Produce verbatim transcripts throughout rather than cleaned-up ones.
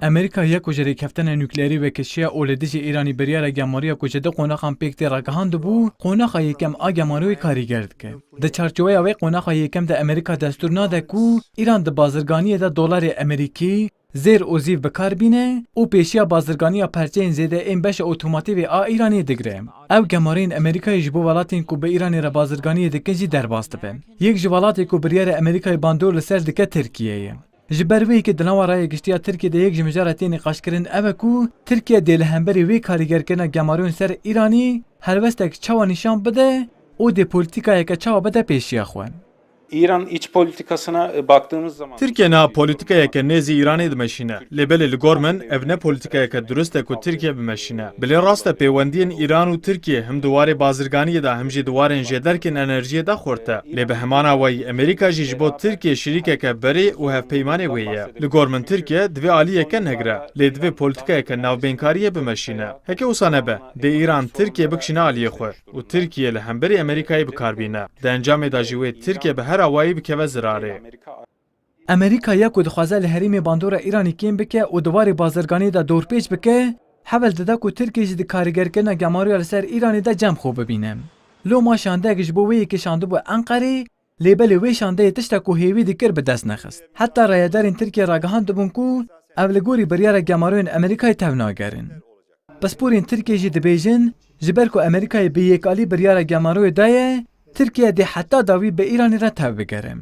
Amerîka ya ku ji rêkeftina nukleerî vekişiya û li dijî Îranî biryara gemariya ku ji du qonaxan pêk tê ragihandibû, qonaxa yekem a gemariyoyê karîger dike. Di çarçoveya wê qonaxa yekem de Amerîka destûr nade ku Îran di bazirganiyê de dolarê Amerîkî, zêr û zîv bi kar bîne û pêşiya bazirganiya perçeyên zêde ên beşa otomatîvê a Îranê digire. Ew gemariyên Amerîkayê ji bo welatên ku bi Îranê re bazirganiyê dikin jî derbas dibe. Yek ji welatê ku biryara Amerîkayê bandor li ser dike Tirkiye ye. Ji ber wê yekê di nava raya giştî ya Tirkiyê de yek ji mijara tê nîqaşkirin ew e ku Tirkiye dê li hemberî wê karîgerkirina gemariyon ser Îranî helwestek çawa nîşan bide û dê polîtîkayeke çawa bide pêşiya xwe. İran iç politikasına e, baktığımız zaman Tirkiye niha polîtîkayeke nêzî Îranê dimeşîne. Lê belê li gor min ev ne polîtîkayeke dirust e ku Tirkiye bimeşîne. Bilê rast e pêwendiyên Îran û Tirkiye him di warê bazirganiyê de him jî di warên jêderkên enerjiyê de xurt e. Lê bi heman awayî Amerîka jî ji bo Tirkiye şirîkeke berê û hevpeymanê wê ye. Li gor min Tirkiye divê aliyeke negire. Lê divê polîtîkayeke navbênkariyê bimeşîne. Heke wisa nebe, dê Îran Tirkiye bikişîne aliyê xwe û Tirkiye li hemberî Amerîkayê bi kar bîne. Di encamê de jî wê Tirkiye bi her awayî bikeve zirarê. Amerîka ya ku dixwaze li herêmê bandora Îranî kêm bike û di warê bazirganiyê de dorpêç bike, hewl dide ku Tirkiye jî di karîgerkirina gemariya li ser Îranê de cem xwe bibîne. Loma şandeyek ji bo wê yekê şandibû Enqerê, lê belê wê şandeyê tiştek ku hêvî dikir bi dest nexist. Heta rayedarên Tirkiye ragihandibûn ku ev li gorî biryara gemariyoyên Amerîkayê tevnagerin. Pisporên Tirkiyê jî dibêjin, ji ber ku Amerîkayê bi yêkalî biryara gemaroyê daye, Tirkiye dê heta dawî bi Îranê re tev bigere.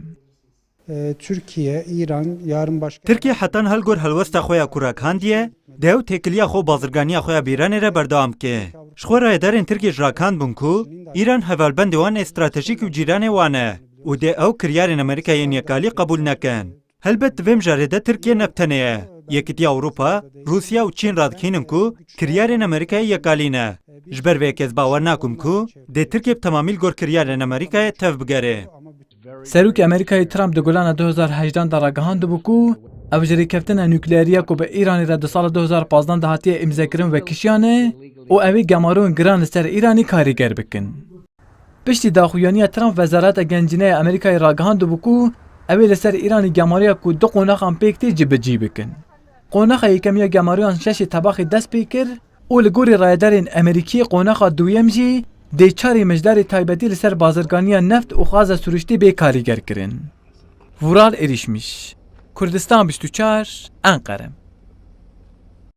Ee, Türkiye, İran, yarın başka... Tirkiye heta niha li gor helwesta xwe ya ku ragihandiye, dê ew têkiliya xwe û bazirganiya xwe ya bi Îranê re berdewam bike. Ji xwe rayedarên Tirkiye jî ragihandibûn ku Îran hevalbendê wan ê stratejîk û cîranê wan e û dê ew kiryarên Amerîkayê yên yekalî qebûl nekin. Helbet di vê mijarê de Tirkiye ne bi tenê ye. Yekîtiya Ewropa, Rûsya û Çîn radikînin ku kiryarên Amerîkayê yekalî ne. Ji ber vê yekê ez bawer nakim ku dê Tirkiye bi temamî li gor kiryarên Amerîkayê tev bigere. Serokê Amerîkayê Trump di gulana du hezar hejdan de ragihandibû ku ev ji rêkeftina nukleerî ya ku bi Îranê re di sala du hezar pazdeh de hatiye îmzekirin vekişiyane û ew ê gemaroyên giran li ser Îranê karîger bikin. Piştî daxuyaniya Trump, Wezareta Gencîne ya Amerîkayê ragihandibû ku ew ê li ser Îranê gemariya ku du qonaxan pêk tê cibicî bikin. Qonaxa yekem ya gemariyan şeşê tebaxê dest pê kir û li gorî rayedarên Amerîkî qonaxa duyem jî dê çarê mijdarê taybetî li ser bazirganiya neft û xaza siruştî bê karîgerkirin. Vural Erişmiş, Kurdistan bîst û çar, Enqere.